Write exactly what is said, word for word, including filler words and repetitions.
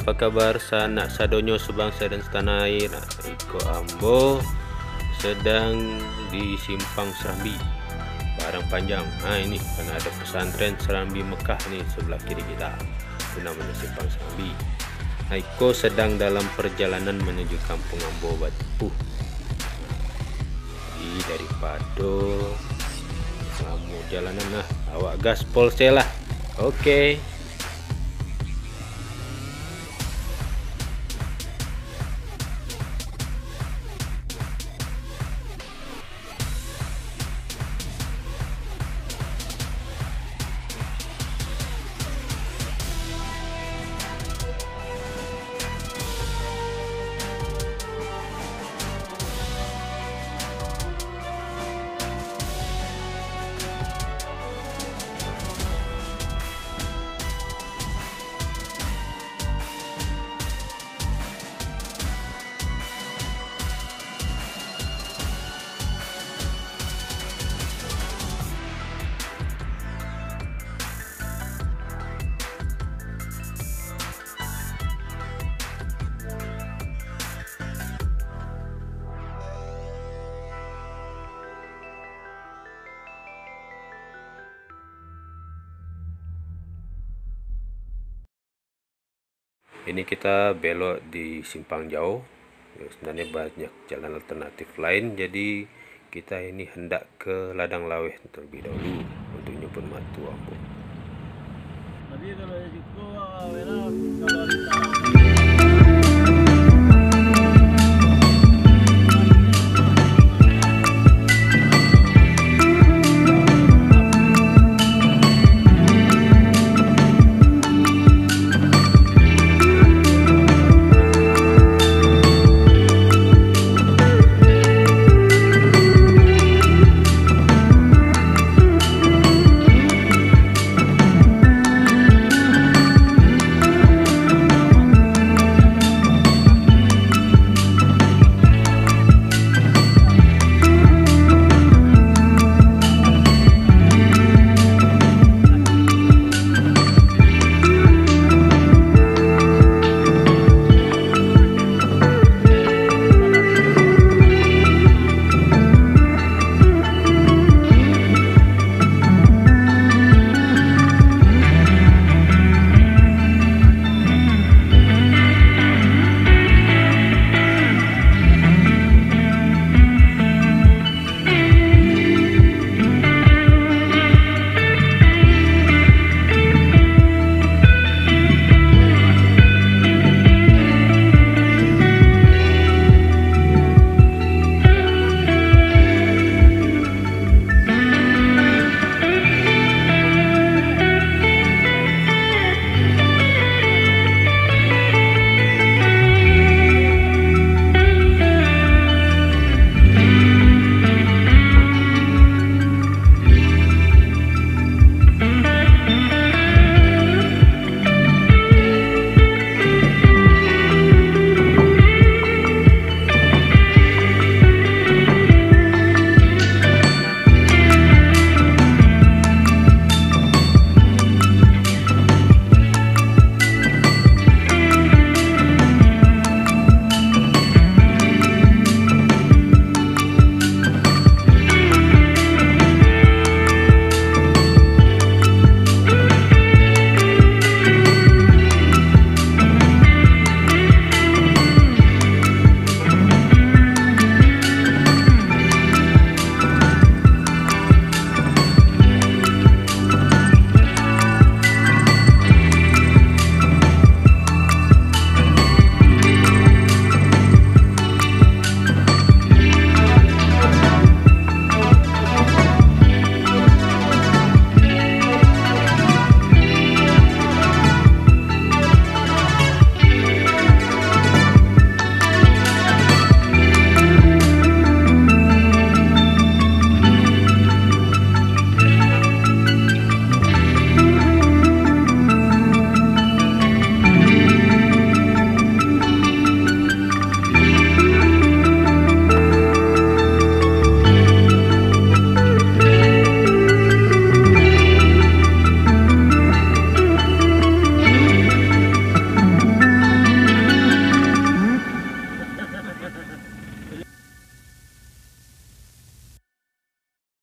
Apa kabar sanak sadonyo sabangsa dan satanah air? Nah, iko ambo sadang di Simpang Serambi, Padang Panjang. Nah, ini kan ada pesantren Serambi Mekah ni sebelah kiri kita. Itu namanya Simpang Serambi. Nah, iko sedang dalam perjalanan menuju kampung ambo Batipuh. Jadi, daripado lamo jalanan lah, awak gaspol se lah. Oke. Ini kita belok di Simpang Jauh. Ya, sebenarnya banyak jalan alternatif lain, jadi kita ini hendak ke Ladang Laweh terlebih dahulu untuk nyumput mantu ambo. Tapi kalau di situ, ah, Wela, kalau di